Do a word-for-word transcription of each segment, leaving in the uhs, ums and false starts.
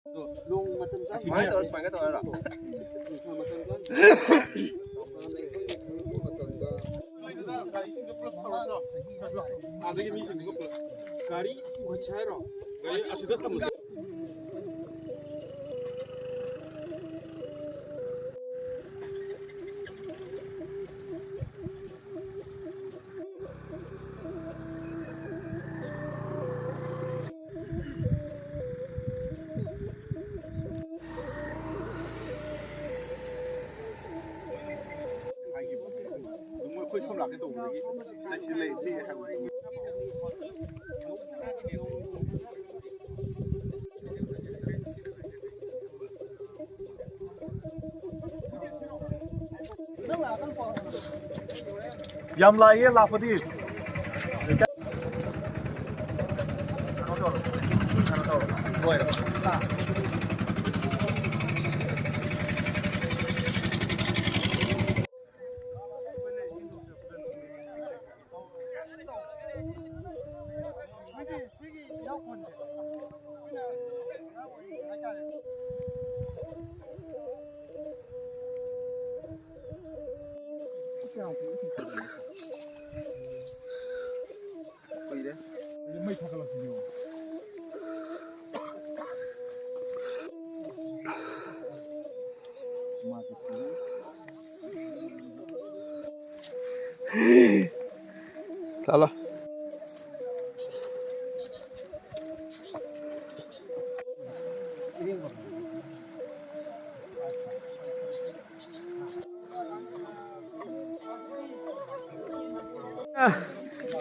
ꯅꯣꯡ ꯃꯇꯝ ꯆꯥꯅ ꯁꯨꯃꯥꯏꯅ ꯇꯧꯔ, ꯁꯨꯃꯥꯏꯅ ꯇꯧꯔ꯫ ꯅꯨꯡꯁꯥ ꯃꯇꯝ ꯆꯥꯅ ꯃꯇꯝꯗ ꯑꯥꯗꯒꯤ ꯃꯤꯁꯤꯡꯗꯨꯒ ꯄꯨꯂꯞ ꯒꯥꯔꯤ ꯄꯨꯈꯠꯁꯦ ꯍꯥꯏꯔꯣ? ꯒꯥꯔꯤ ꯑꯁꯤꯗ ꯊꯝꯃꯁꯦ꯫ ꯍꯥꯏꯈꯤꯕ꯫ ꯑꯗꯨꯝ ꯑꯩꯈꯣꯏ ꯁꯣꯝ ꯂꯥꯛꯀꯦ ꯇꯧꯕꯗꯒꯤ ꯁꯤꯗ ꯁꯤ ꯂꯩ, ꯂꯩ ꯍꯥꯏꯕ꯫ ꯌꯥꯝ ꯂꯥꯛꯏꯌꯦ ꯂꯥꯛꯄꯗꯤ꯫ ꯀꯨꯏꯔꯦ꯫ ꯃꯩ ꯊꯥꯒꯠꯂꯛꯄꯤꯌꯣ꯫ ꯆꯠꯂꯣ꯫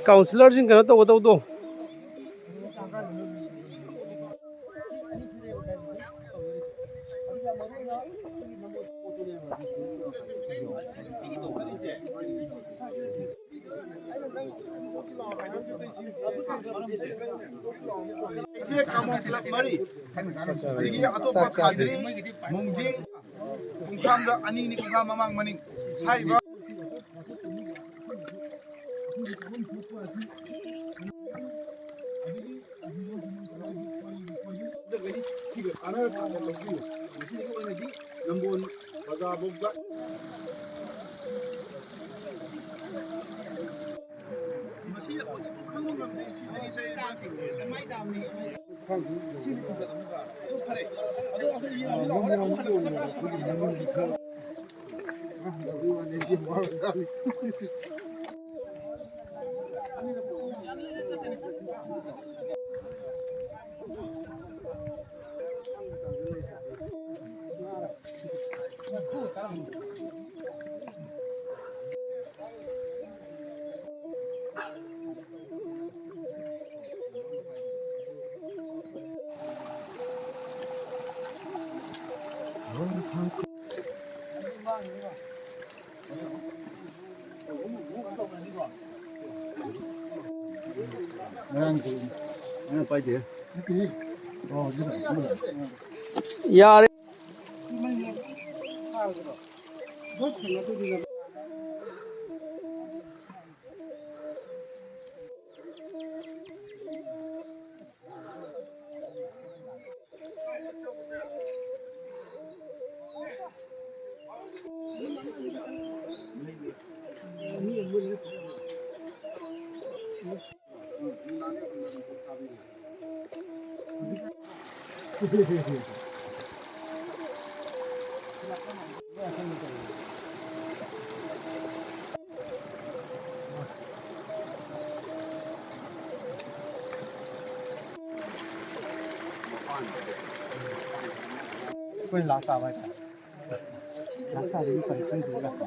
ꯀꯥꯎꯟꯁꯤꯂꯔꯁꯤꯡ ꯀꯩꯅꯣ ꯇꯧꯒꯗꯧꯗꯣ꯫ ꯑꯩꯁꯦ ꯀꯥꯃꯣ ꯀ꯭ꯂꯕ ꯃꯔꯤ, ꯑꯗꯒꯤ ꯑꯇꯣꯞꯄ ꯈꯥꯖ꯭ꯔꯤ, ꯃꯣꯡꯖꯤꯡ, ꯈꯣꯡꯊꯥꯡꯗ ꯑꯅꯤꯅꯤ, ꯈꯣꯡꯊꯥꯡ ꯃꯃꯥꯡ ꯃꯅꯤꯡ꯫ ꯍꯥꯏꯔꯤꯕ ꯀꯥꯟꯅꯔꯀꯥꯟꯗ ꯂꯧꯕꯤꯌꯨ꯫ ꯉꯁꯤꯒꯤ ꯑꯣꯏꯅꯗꯤ ꯅꯝꯕꯣꯜ ꯕꯖꯥꯔꯐꯥꯎꯗ ꯃꯁꯤ ꯍꯧꯖꯤꯛ ꯈꯪꯕ ꯉꯝꯗꯦ꯫ ꯁꯤ ꯃꯩ ꯇꯥꯕꯅꯤ꯫ ꯐꯔꯦ꯫ ꯑꯗꯣ ꯑꯩꯈꯣꯏ ꯌꯦꯡꯉꯣ꯫ ꯉꯔꯥꯡꯁꯨ ꯑꯩꯅ ꯄꯥꯏꯗꯦ꯫ ꯑꯣ, ꯑꯗꯨꯗ, ꯑꯗꯨꯗ꯫ ꯌꯥꯔꯦ꯫ ꯑꯩꯈꯣꯏ ꯂꯥꯁ ꯇꯥꯕ ꯍꯥꯏꯇꯥꯔꯦ꯫ ꯂꯥꯁ ꯇꯥꯕꯒꯤ ꯐꯔꯦ, ꯑꯩꯈꯣꯏ ꯂꯥꯛꯄ꯫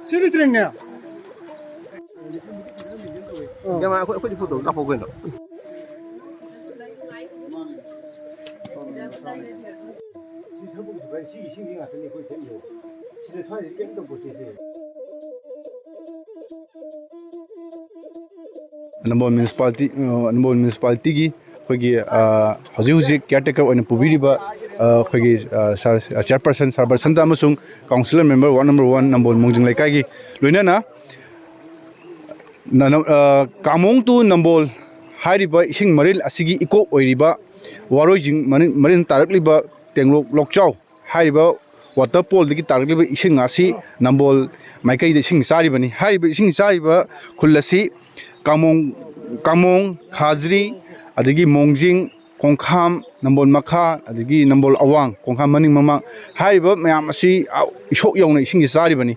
ꯁꯤꯗꯤ ꯇ꯭ꯔꯦꯟꯅꯦ꯫ ꯏꯕꯦꯝꯃ, ꯑꯩꯈꯣꯏ, ꯑꯩꯈꯣꯏꯗꯤ ꯐꯣꯇꯣ ꯀꯥꯞꯄꯛꯑꯣ ꯀꯩꯅꯣ꯫ ꯅꯝꯕꯣꯜ ꯃ꯭ꯌꯨꯅꯤꯁꯤꯄꯥꯂꯤꯇꯤ, ꯑ, ꯅꯝꯕꯣꯜ ꯃ꯭ꯌꯨꯅꯤꯁꯤꯄꯥꯂꯤꯇꯤꯒꯤ ꯑꯩꯈꯣꯏꯒꯤ, ꯑ, ꯍꯧꯖꯤꯛ ꯍꯧꯖꯤꯛ ꯀꯤꯌꯥꯔ ꯇꯦꯀꯔ ꯑꯣꯏꯅ ꯄꯨꯕꯤꯔꯤꯕ, ꯑ, ꯑꯩꯈꯣꯏꯒꯤ, ꯑ, ꯁꯥꯔ, ꯑ, ꯆꯤꯌꯔꯄꯔꯁꯟ, ꯁꯥꯔ ꯕꯁꯟꯇ ꯑꯃꯁꯨꯡ councillor member ward number one Nambol Mongjing ꯂꯩꯀꯥꯏꯒꯤ, ꯂꯣꯏꯅꯅ ꯅ-, ꯅ-, ꯑ, ꯀꯥꯃꯣꯡ ꯇꯨ ꯅꯝꯕꯣꯜ ꯍꯥꯏꯔꯤꯕ ꯏꯁꯤꯡ ꯃꯔꯤꯜ ꯑꯁꯤꯒꯤ ꯏꯀꯣꯛ ꯑꯣꯏꯔꯤꯕ ꯋꯥꯔꯣꯏꯖꯤꯡ ꯃꯔꯤꯜ, ꯃꯔꯤꯜ ꯇꯥꯔꯛꯂꯤꯕ ꯇꯦꯡꯂꯣꯛ ꯂꯣꯛꯆꯥꯎ ꯍꯥꯏꯔꯤꯕ ꯋꯥꯇꯔ ꯄꯣꯜꯗꯒꯤ ꯇꯥꯔꯛꯂꯤꯕ ꯏꯁꯤꯡ ꯑꯁꯤ ꯅꯝꯕꯣꯜ ꯃꯥꯏꯀꯩꯗ ꯏꯁꯤꯡ ꯆꯥꯔꯤꯕꯅꯤ꯫ ꯍꯥꯏꯔꯤꯕ ꯏꯁꯤꯡ ꯆꯥꯔꯤꯕ ꯈꯨꯜ ꯑꯁꯤ ꯀꯥꯃꯣꯡ, ꯀꯥꯃꯣꯡ, ꯈꯥꯖ꯭ꯔꯤ, ꯑꯗꯒꯤ ꯃꯣꯡꯖꯤꯡ, ꯀꯣꯡꯈꯥꯝ, ꯅꯝꯕꯣꯜ ꯃꯈꯥ, ꯑꯗꯒꯤ ꯅꯝꯕꯣꯜ ꯑꯋꯥꯡ, ꯀꯣꯡꯈꯥꯝ ꯃꯅꯤꯡ ꯃꯃꯥꯡ ꯍꯥꯏꯔꯤꯕ ꯃꯌꯥꯝ ꯑꯁꯤ, ꯑ, ꯏꯁꯣꯛ ꯌꯧꯅ ꯏꯁꯤꯡꯁꯤ ꯆꯥꯔꯤꯕꯅꯤ꯫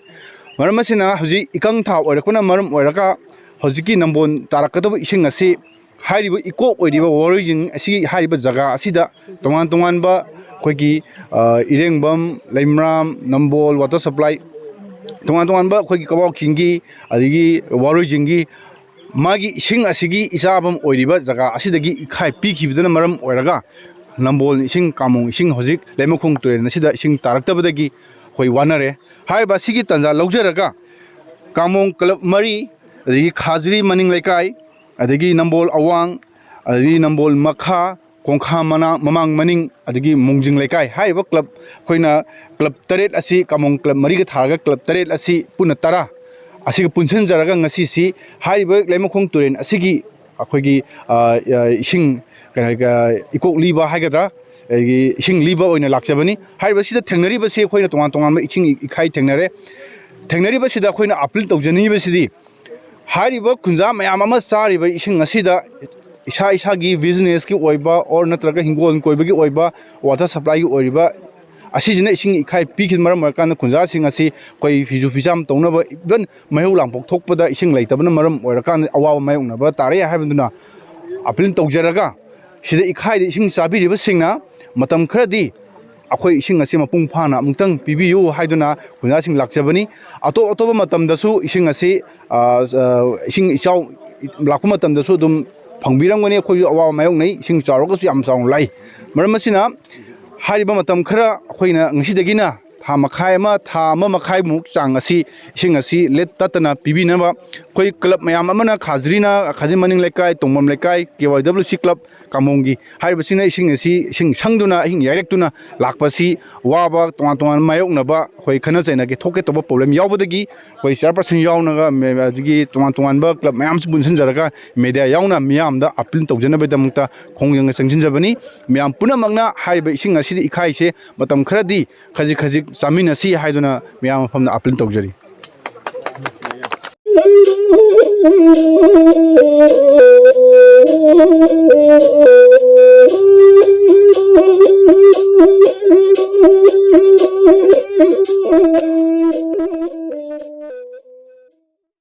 ꯃꯔꯝ ꯑꯁꯤꯅ ꯍꯧꯖꯤꯛ ꯏꯀꯪ ꯊꯥ ꯑꯣꯏꯔꯛꯄꯅ ꯃꯔꯝ ꯑꯣꯏꯔꯒ ꯍꯧꯖꯤꯛꯀꯤ ꯅꯝꯕꯣꯜ ꯇꯥꯔꯛꯀꯗꯕ ꯏꯁꯤꯡ ꯑꯁꯤ ꯍꯥꯏꯔꯤꯕ ꯏꯀꯣꯛ ꯑꯣꯏꯔꯤꯕ ꯋꯥꯔꯣꯏꯁꯤꯡ ꯑꯁꯤꯒꯤ ꯍꯥꯏꯔꯤꯕ ꯖꯒꯥ ꯑꯁꯤꯗ ꯇꯣꯉꯥꯟ ꯇꯣꯉꯥꯟꯕ ꯑꯩꯈꯣꯏꯒꯤ, ꯑ, ꯏꯔꯦꯡꯕꯝ, ꯂꯩꯃꯔꯥꯝ, ꯅꯝꯕꯣꯜ ꯋꯥꯇꯔ ꯁꯄ꯭ꯂꯥꯏ, ꯇꯣꯉꯥꯟ ꯇꯣꯉꯥꯟꯕ ꯑꯩꯈꯣꯏꯒꯤ ꯀꯋꯥꯎ ꯆꯤꯡꯒꯤ, ꯑꯗꯒꯤ ꯋꯥꯔꯣꯏ ꯆꯤꯡꯒꯤ ꯃꯥꯒꯤ ꯏꯁꯤꯡ ꯑꯁꯤꯒꯤ ꯏꯆꯥꯐꯝ ꯑꯣꯏꯔꯤꯕ ꯖꯒꯥ ꯑꯁꯤꯗꯒꯤ ꯏꯈꯥꯏ ꯄꯤꯈꯤꯕꯗꯨꯅ ꯃꯔꯝ ꯑꯣꯏꯔꯒ ꯅꯝꯕꯣꯜ ꯏꯁꯤꯡ, ꯀꯥꯃꯣꯡ ꯏꯁꯤꯡ ꯍꯧꯖꯤꯛ ꯂꯩꯃꯈꯣꯡ ꯇꯨꯔꯦꯜ ꯑꯁꯤꯗ ꯏꯁꯤꯡ ꯇꯥꯔꯛꯇꯕꯗꯒꯤ ꯑꯩꯈꯣꯏ ꯋꯥꯅꯔꯦ꯫ ꯍꯥꯏꯔꯤꯕ ꯑꯁꯤꯒꯤ ꯇꯥꯟꯖꯥ ꯂꯧꯖꯔꯒ ꯀꯥꯃꯣꯡ ꯀ꯭ꯂꯕ ꯃꯔꯤ, ꯑꯗꯒꯤ ꯈꯥꯖ꯭ꯔꯤ ꯃꯅꯤꯡ ꯂꯩꯀꯥꯏ, ꯑꯗꯒꯤ ꯅꯝꯕꯣꯜ ꯑꯋꯥꯡ, ꯑꯗꯒꯤ ꯅꯝꯕꯣꯜ ꯃꯈꯥ, ꯀꯣꯡꯈꯥ ꯃꯅꯥ-, ꯃꯃꯥꯡ ꯃꯅꯤꯡ, ꯑꯗꯒꯤ ꯃꯣꯡꯖꯤꯡ ꯂꯩꯀꯥꯏ ꯍꯥꯏꯔꯤꯕ ꯀ꯭ꯂꯕ, ꯑꯩꯈꯣꯏꯅ ꯀ꯭ꯂꯕ ꯇꯔꯦꯠ ꯑꯁꯤ, ꯀꯥꯃꯣꯡ ꯀ꯭ꯂꯕ ꯃꯔꯤꯒ ꯊꯥꯔꯒ ꯀ꯭ꯂꯕ ꯇꯔꯦꯠ ꯑꯁꯤ ꯄꯨꯟꯅ ꯇꯔꯥ ꯑꯁꯤꯒ ꯄꯨꯟꯁꯤꯟꯖꯔꯒ ꯉꯁꯤꯁꯤ ꯍꯥꯏꯔꯤꯕ ꯂꯩꯃꯈꯣꯡ ꯇꯨꯔꯦꯜ ꯑꯁꯤꯒꯤ ꯑꯩꯈꯣꯏꯒꯤ, ꯑ, ꯑ, ꯏꯁꯤꯡ, ꯀꯩꯅꯣ, ꯑ, ꯏꯀꯣꯛ ꯂꯤꯕ ꯍꯥꯏꯒꯗ꯭ꯔꯥ, ꯑꯩꯒꯤ ꯏꯁꯤꯡ ꯂꯤꯕ ꯑꯣꯏꯅ ꯂꯥꯛꯆꯕꯅꯤ꯫ ꯍꯥꯏꯔꯤꯕꯁꯤꯗ ꯊꯦꯡꯅꯔꯤꯕꯁꯤ ꯑꯩꯈꯣꯏꯅ ꯇꯣꯉꯥꯟ ꯇꯣꯉꯥꯟꯕ ꯏꯁꯤꯡ ꯏꯈꯥꯏ ꯊꯦꯡꯅꯔꯦ꯫ ꯊꯦꯡꯅꯔꯤꯕꯁꯤꯗ ꯑꯩꯈꯣꯏꯅ ꯑꯄꯤꯜ ꯇꯧꯖꯅꯤꯡꯉꯤꯕꯁꯤꯗꯤ, ꯍꯥꯏꯔꯤꯕ ꯈꯨꯟꯖꯥ ꯃꯌꯥꯝ ꯑꯃ ꯆꯥꯔꯤꯕ ꯏꯁꯤꯡ ꯑꯁꯤꯗ ꯏꯁꯥ ꯏꯁꯥꯒꯤ ꯕꯤꯖꯤꯅꯦꯁꯀꯤ ꯑꯣꯏꯕ ꯑꯣꯔ ꯅꯠꯇ꯭ꯔꯒ ꯍꯤꯡꯒꯣꯜ ꯀꯣꯏꯕꯒꯤ ꯑꯣꯏꯕ, ꯋꯥꯇꯔ ꯁꯄ꯭ꯂꯥꯏꯒꯤ ꯑꯣꯏꯔꯤꯕ, ꯑꯁꯤꯁꯤꯅ ꯏꯁꯤꯡ ꯏꯈꯥꯏ ꯄꯤꯈꯤꯕ ꯃꯔꯝ ꯑꯣꯏꯔꯀꯥꯟꯗ ꯈꯨꯟꯖꯥꯁꯤꯡ ꯑꯁꯤ ꯑꯩꯈꯣꯏ ꯐꯤꯁꯨ ꯐꯤꯖꯥꯝ ꯇꯧꯅꯕ, ꯏꯚꯟ ꯃꯩꯍꯧ ꯂꯥꯡꯄꯣꯛ ꯊꯣꯛꯄꯗ ꯏꯁꯤꯡ ꯂꯩꯇꯕꯅ ꯃꯔꯝ ꯑꯣꯏꯔꯀꯥꯟꯗ ꯑꯋꯥꯕ ꯃꯥꯌꯣꯛꯅꯕ ꯇꯥꯔꯦ ꯍꯥꯏꯕꯗꯨꯅ ꯑꯄꯤꯜ ꯇꯧꯖꯔꯒ, ꯁꯤꯗ ꯏꯈꯥꯏꯗ ꯏꯁꯤꯡ ꯆꯥꯕꯤꯔꯤꯕꯁꯤꯡꯅ ꯃꯇꯝ ꯈꯔꯗꯤ ꯑꯩꯈꯣꯏ ꯏꯁꯤꯡ ꯑꯁꯤ ꯃꯄꯨꯡ ꯐꯥꯅ ꯑꯃꯨꯛꯇꯪ ꯄꯤꯕꯤꯌꯨ ꯍꯥꯏꯗꯨꯅ ꯈꯨꯟꯖꯥꯁꯤꯡ ꯂꯥꯛꯆꯕꯅꯤ꯫ ꯑꯇꯣꯞ ꯑꯇꯣꯞꯄ ꯃꯇꯝꯗꯁꯨ ꯏꯁꯤꯡ ꯑꯁꯤ, ꯑ, ꯑ, ꯏꯁꯤꯡ ꯏꯆꯥꯎ ꯂꯥꯛꯄ ꯃꯇꯝꯗꯁꯨ ꯑꯗꯨꯝ ꯐꯪꯕꯤꯔꯝꯒꯅꯤ꯫ ꯑꯩꯈꯣꯏꯁꯨ ꯑꯋꯥꯕ ꯃꯥꯌꯣꯛꯅꯩ, ꯏꯁꯤꯡ ꯆꯥꯎꯔꯒꯁꯨ ꯌꯥꯝ ꯆꯥꯎꯅ ꯂꯥꯛꯏ꯫ ꯃꯔꯝ ꯑꯁꯤꯅ ꯍꯥꯏꯔꯤꯕ ꯃꯇꯝ ꯈꯔ ꯑꯩꯈꯣꯏꯅ ꯉꯁꯤꯗꯒꯤꯅ ꯊꯥ ꯃꯈꯥꯏ ꯑꯃ, ꯊꯥ ꯑꯃ ꯃꯈꯥꯏꯃꯨꯛ ꯆꯥꯡ ꯑꯁꯤ ꯏꯁꯤꯡ ꯑꯁꯤ ꯂꯦꯠ ꯇꯠꯇꯅ ꯄꯤꯕꯤꯅꯕ ꯑꯩꯈꯣꯏ ꯀ꯭ꯂꯕ ꯃꯌꯥꯝ ꯑꯃꯅ, ꯈꯥꯖ꯭ꯔꯤꯅ, ꯈꯥꯖ꯭ꯔꯤ ꯃꯅꯤꯡ ꯂꯩꯀꯥꯏ, ꯇꯣꯡꯕꯝ ꯂꯩꯀꯥꯏ, ꯀꯦ ꯋꯥꯏ ꯗꯕ꯭ꯂꯤꯎ ꯁꯤ ꯀ꯭ꯂꯕ ꯀꯥꯃꯣꯡꯒꯤ ꯍꯥꯏꯔꯤꯕꯁꯤꯡꯅ ꯏꯁꯤꯡ ꯑꯁꯤ, ꯏꯁꯤꯡ ꯁꯪꯗꯨꯅ, ꯑꯍꯤꯡ ꯌꯥꯏꯔꯛꯇꯨꯅ ꯂꯥꯛꯄꯁꯤ ꯋꯥꯕ, ꯇꯣꯉꯥꯟ ꯇꯣꯉꯥꯟꯕ ꯃꯥꯌꯣꯛꯅꯕ, ꯑꯩꯈꯣꯏ ꯈꯠꯅ ꯆꯩꯅꯒꯦ ꯊꯣꯛꯀꯦ ꯇꯧꯕ ꯄ꯭ꯔꯣꯕ꯭ꯂꯦꯝ ꯌꯥꯎꯕꯗꯒꯤ ꯑꯩꯈꯣꯏ ꯆꯤꯌꯔꯄꯔꯁꯟ ꯌꯥꯎꯅꯒ ꯃꯦ-, ꯑꯗꯒꯤ ꯇꯣꯉꯥꯟ ꯇꯣꯉꯥꯟꯕ ꯀ꯭ꯂꯕ ꯃꯌꯥꯝꯁꯨ ꯄꯨꯟꯁꯤꯟꯖꯔꯒ ꯃꯦꯗꯤꯌꯥ ꯌꯥꯎꯅ ꯃꯤꯌꯥꯝꯗ ꯑꯄꯤꯜ ꯇꯧꯖꯅꯕꯒꯤꯗꯃꯛꯇ ꯈꯣꯡꯖꯪꯗ ꯆꯪꯁꯤꯟꯖꯕꯅꯤ꯫ ꯃꯌꯥꯝ ꯄꯨꯝꯅꯃꯛꯅ ꯍꯥꯏꯔꯤꯕ ꯏꯁꯤꯡ ꯑꯁꯤꯗ ꯏꯀꯥꯏꯁꯦ ꯃꯇꯝ ꯈꯔꯗꯤ ꯈꯖꯤꯛ ꯈꯖꯤꯛ ꯆꯥꯃꯤꯟꯅꯁꯤ ꯍꯥꯏꯗꯨꯅ ꯃꯌꯥꯝ ꯃꯐꯝꯗ ꯑꯄꯤꯜ ꯇꯧꯖꯔꯤ꯫